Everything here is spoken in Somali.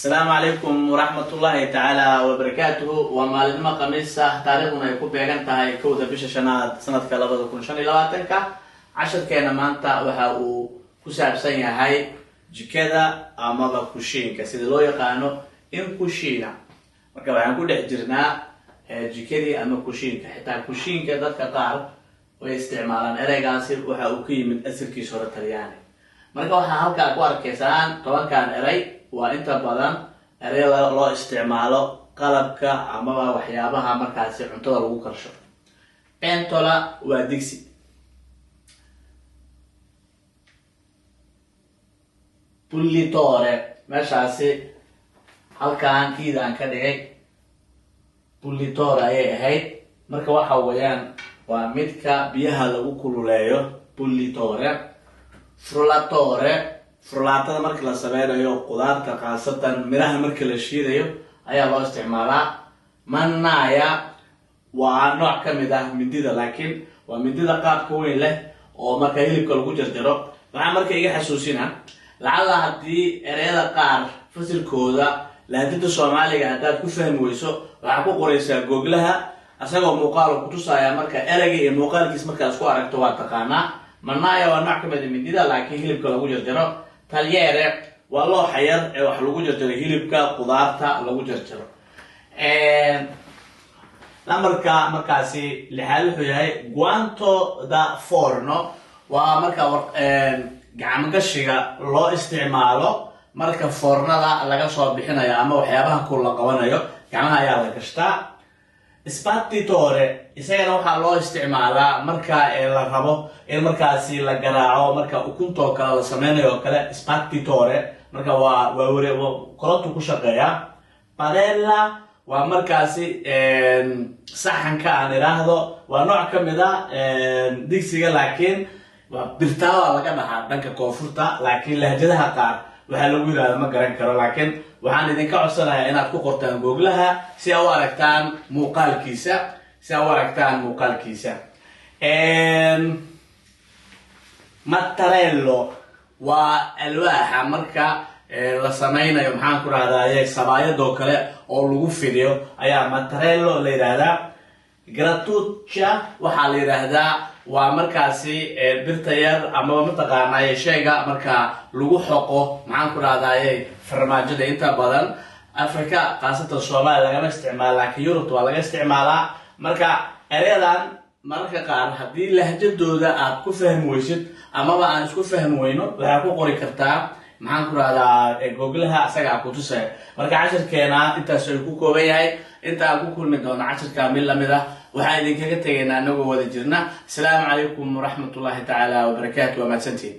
Asalaamu calaykum waraxmatullaahi tacaala wabarakaatuhu. Waa maalinimo khamiis ah, taariikhduna ay ku beegan tahay 1da bisha shanaad sanadka 2025-ka. Casharkeena maanta waxa uu ku saabsan yahay jikada amaba kushiinka, sida loo yaqaano in cucina. Marka waxaan ku dhex jirnaa jikadii ama kushiinka. Xitaa kushiinka dadka qaar way isticmaalaan ereygaasi, waxa uu ka yimid asalkiisa hore Talyaani. Marka waxaa halkaa ku arkaysaan 10-kan erey, waa inta badan ereyada loo isticmaalo qalabka amaba waxyaabaha markaasi cuntada lagu karsho. Pentola waa digsi. Bollitore, meeshaasi halkaan kiidaan ka dhigay, bollitore ayay ahayd. Marka waxa weeyaan waa midka biyaha lagu kululeeyo, bollitore. Frullatore, frullatada marka la sameynayo qudaarta, khaasatan miraha marka la shiidayo ayaa loo isticmaalaa. Mannaia waa nooc ka mid ah mindida, laakiin waa mindida qaabka weyn leh oo marka hilibka lagu jarjaro. Waxaa marka iga xasuusina, lacalla haddii ereyada qaar fasilkooda lahjada Soomaaliga haddaad ku fahmi weyso, waxaa ku qoraysaa googlaha isagoo muuqaal kutusaya. Marka ereyga iyo muuqaalkiis markaa isku aragto, waa taqaanaa. Mannaia waa nooc ka mid a mindida, laakiin hilibka lagu jarjaro. Tagliere waa looxa yar ee wax lagu jarjaro, hilibka, qudaarta lagu jarjaro. Lambarka markaasi lixaad wuxuu yahay guanto da forno, waa marka gacmogashiga loo isticmaalo marka foornada laga soo bixinayo ama waxyaabaha kul la qabanayo, gacmaha ayaa la gashtaa. Sbattitore isagana waxaa loo isticmaalaa marka la rabo in markaasi la garaaco, marka ukuntoo kale la sameynayo oo kale, sbattitore. Marka waa ware korontu ku shaqeeya. Padella waa markaasi saxanka aan idhaahdo, waa nooc ka mid a digsiga, laakiin waa birtaada laga dhahaa dhanka koonfurta, laakiin lahjadaha qaar waxaa lagu yidhahda ma garan karo. Laakiin waxaan idinka codsanayaa inaad ku qortaan googlaha si aa u aragtaan muuqaalkiisa, si aa u aragtaan muuqaalkiisa. Mattarello waa alwaaxa marka la sameynayo, maxaan ku rahdaye, sabaayadoo kale oo lagu fidiyo ayaa mattarello la yidhaahdaa. Grattuccia waxaa la yidhaahdaa waa markaasi birta yar amaba mataqaanaaye shayga markaa lagu xoqo, maxaan ku rahdaye, farmaajada. Inta badan Africa, khaasatan Soomaaliya, lagama isticmaala, laakiin Yurubta waa laga isticmaalaa. Marka ereyadan mararka qaar haddii lahjadooda aad ku fahmi weysid amaba aan isku fahmi weyno, waxaa ku qori kartaa, maxaan ku rahdaa, googlaha, isagaa kutusaya. Marka cashirkeena intaas ay ku kooban yahay. Inta aan ku kulmi doono cashirka mid lamid ah, waxaan idinkaga tegaynaa anagoo wada jirna: asalaamu calaykum waraxmatullaahi tacaala wabarakaatu. Waa mahadsantihin.